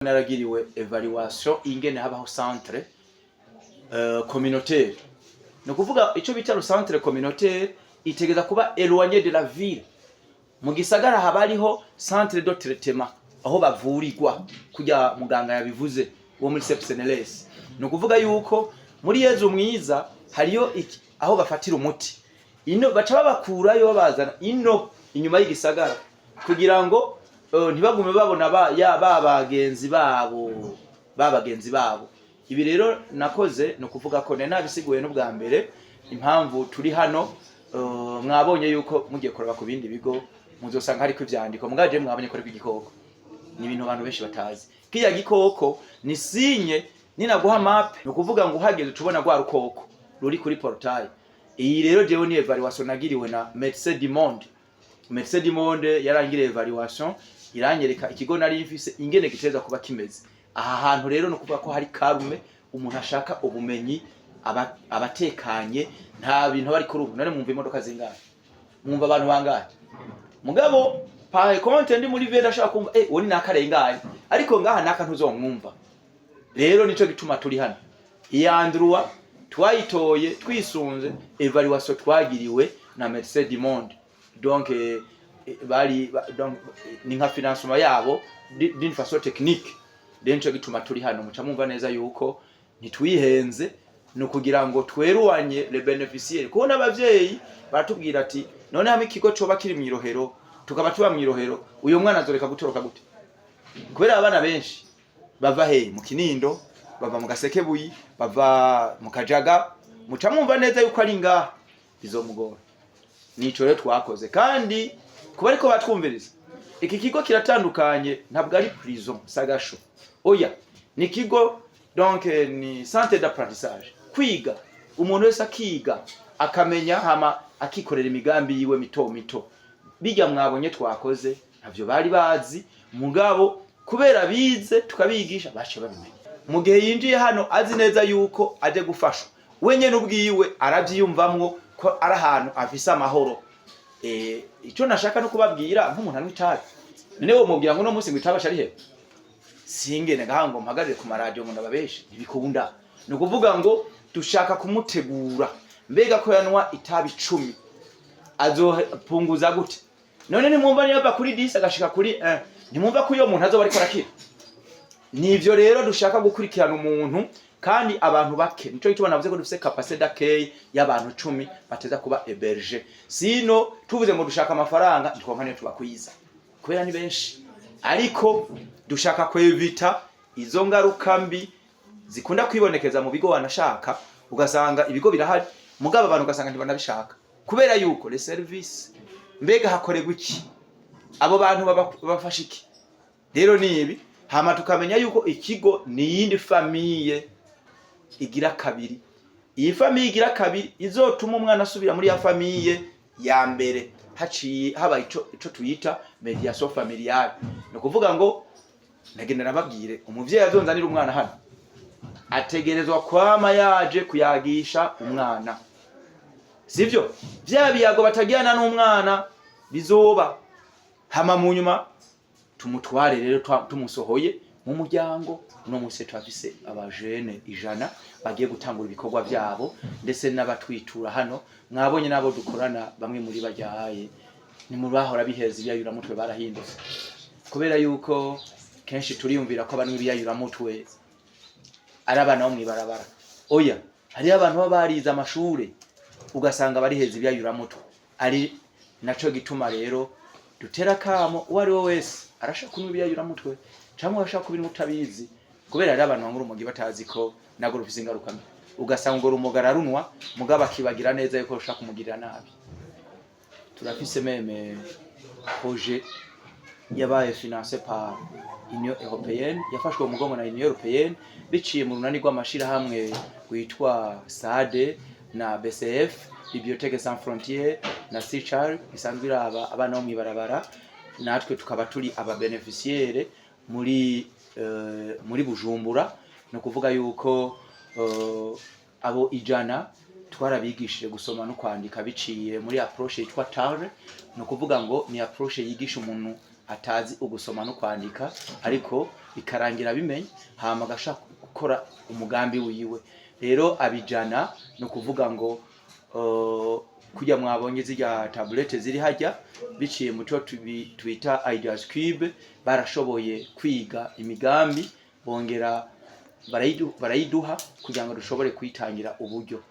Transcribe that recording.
Naragiriwe évaluation ingene habaho centre communautaire. Ni ukuvuga ico bita le centre communautaire itegeza kuba éloigné de la ville. Mu gisagara haba hariho centre de traitement, aho bavurirwa, kurya muganga yabivuze wo muri CPSNLS. Ni ukuvuga yuko muri Yezu Mwiza hariyo aho bafatira umuti, ino baca babakurayo babazana ino inyuma y'igisagara kugira ngo ntibagume babona ba, ya ba bagenzi babo, ba bagenzi babo. Ibi rero nakoze, ni ukuvuga ko nari nabisiguye n'ubwa mbere impamvu turi hano. Mwabonye yuko mugiye kuraba ku bindi bigo muzosanga hariko ivyandiko, mugaje mwabonye ko ariko igikoko ni ibintu abantu benshi batazi. Kiya gikoko ni signe, ninaguha map, ni ukuvuga ngo uhageze ucubona rwa rukoko ruri kuri portail. Iyi rero jewe ni évaluation nagiriwe na Médecins du Monde. Médecins du Monde yarangiriye évaluation, iranyereka ikigo nari mfise ingene giteza kuba kimeze. Aha hantu rero ni ukuvuga ko hari calme, umuntu ashaka ubumenyi abatekanye, nta bintu bari kuri ubu. None mwumva imodoka zingahe? Mwumva abantu bangahe? Mugabo par contre ndi muri ville ashaka kumva uwo ni nakarengaye, ariko ngaha naka ntuzomwumva. Rero nico gituma turi hano. Iyandurwa twayitoye twisunze évaluation twagiriwe na Médecins du Monde. Donc bari donc ni nka financement yabo d'une façon technique. Rero nico gituma turi hano. Muca mumva neza yuko ntitwihenze, ni ukugira ngo tweruwanye les bénéficiaires, kuko n'abavyeyi baratubwira ati: "None hamwe ikigo coba kiri mw'irohero, tukaba tuba mw'irohero, uyo mwana azoreka gutoroka gute?" Kubera abana benshi bava he? Mu Kinindo, bava mu Gasekebuyi, bava mu Kajaga. Muca mwumva neza yuko ari ngaha bizomugora. Nico rero twakoze. Kandi kuba ariko batwumviriza, iki kigo kiratandukanye, ntabwo ari prison, sagasho, oya. Ni ikigo, donc ni centre d'apprentissage, kwiga, umuntu wese akiga akamenya, hama akikorera imigambi yiwe mito mito. Bijya mwabonye twakoze ntavyo bari bazi, mugabo kubera bize tukabigisha baciye babimenya. Mu gihe yinjiye hano azi neza yuko aje gufashwa, we nyene ubwiwe aravyiyumvamwo ko ari ahantu afise amahoro. Ico nashaka no kubabwira, nk'umuntu anywa itabi, none wo mubwira ngo uno munsi ngo itabi ari he? Singene ngaha ngo mpagarire ku maradiyo ngo ndababeshe, ntibikunda. Ni ukuvuga ngo dushaka kumutegura. Mbega ko yanwa itabi 10, azopunguza gute? None nimwumva niyo kuri 10 agashika kuri 1, ntimwumva ko iyo muntu azoba ariko arakira? Nivyo rero dushaka gukurikirana umuntu kandi abantu bake. Nico gituma navuze ko dufise capacité d'accueil y'abantu 10 bateza kuba hébergés. Sino tuvuze ngo dushaka amafaranga, ntitwonka niyo tubakwiza kubera ni benshi. Ariko dushaka kwevita izo ngaruka mbi zikunda kwibonekeza mu bigo. Wanashaka ugasanga ibigo birahari, mugabo abantu ugasanga ntibanabishaka kubera yuko les services, mbega hakorerwa iki? Abo bantu babafasha iki? Rero ni ibi. Hama tukamenya yuko ikigo ni iyindi famille igira kabiri. Iyi famille igira kabiri izotuma umwana asubira muri ya famille ya mbere haciye haba ico tuyita médiation familiale. Ni ukuvuga ngo nagenda nababwire, umuvyeyi azonzanira umwana hano ategerezwa kwama yaje kuyagisha umwana, sivyo? Vya biyago batagirana n'umwana bizoba, hama mu nyuma tumutware rero tumusohoye mu muryango. Uno munsi turafise abajene 100 bagiye gutangura ibikorwa vyabo, ndetse n'abatwitura hano. Mwabonye n'abo dukorana, bamwe muri bajyaye ni mu bahora biheza ibiyayuramutwe, barahindutse, kubera yuko kenshi turiyumvira ko abanywa ibiyayuramutwe ari abana bo mw'ibarabara. Oya, hariho abantu baba barize amashure, ugasanga bariheza ibiyayuramutwe. Ari naco gituma rero dutera akamo uwo ari we wese arashaka kunywa ibiyayuramutwe cyangwa arashaka kubinywa utabizi, kubera hariho abantu banywa urumogi batazi ko nagwo rufise ingaruka mbi. Ugasanga urwo rumogi ararunwa, mugabo akibagira neza yuko rushaka kumugirira nabi. Turafise même projet yabaye financé par Union Européenne, yafashwe mu mugongo na Union Européenne biciye mu runani rw'amashirahamwe rwitwa SADE na BCF, Bibliothèque Sans Frontières na CICAR isanzwe iraba abana bo mw'ibarabara. Natwe tukaba turi aba bénéficiaires muri Bujumbura. Ni ukuvuga yuko abo 100 twarabigishije gusoma no kwandika biciye muri approche yitwa TARE. Ni ukuvuga ngo ni approche yigisha umuntu atazi ugusoma no kwandika, ariko bikarangira bimenye, hama agashaka gukora umugambi wiwe. Rero abijana no kuvuga ngo kujya mwabonye zirya tablette ziri hajya, biciye mu cyo twita Ideas Cube, barashoboye kwiga imigambi, bongera barayiduha kugira ngo dushobore kuyitangira uburyo.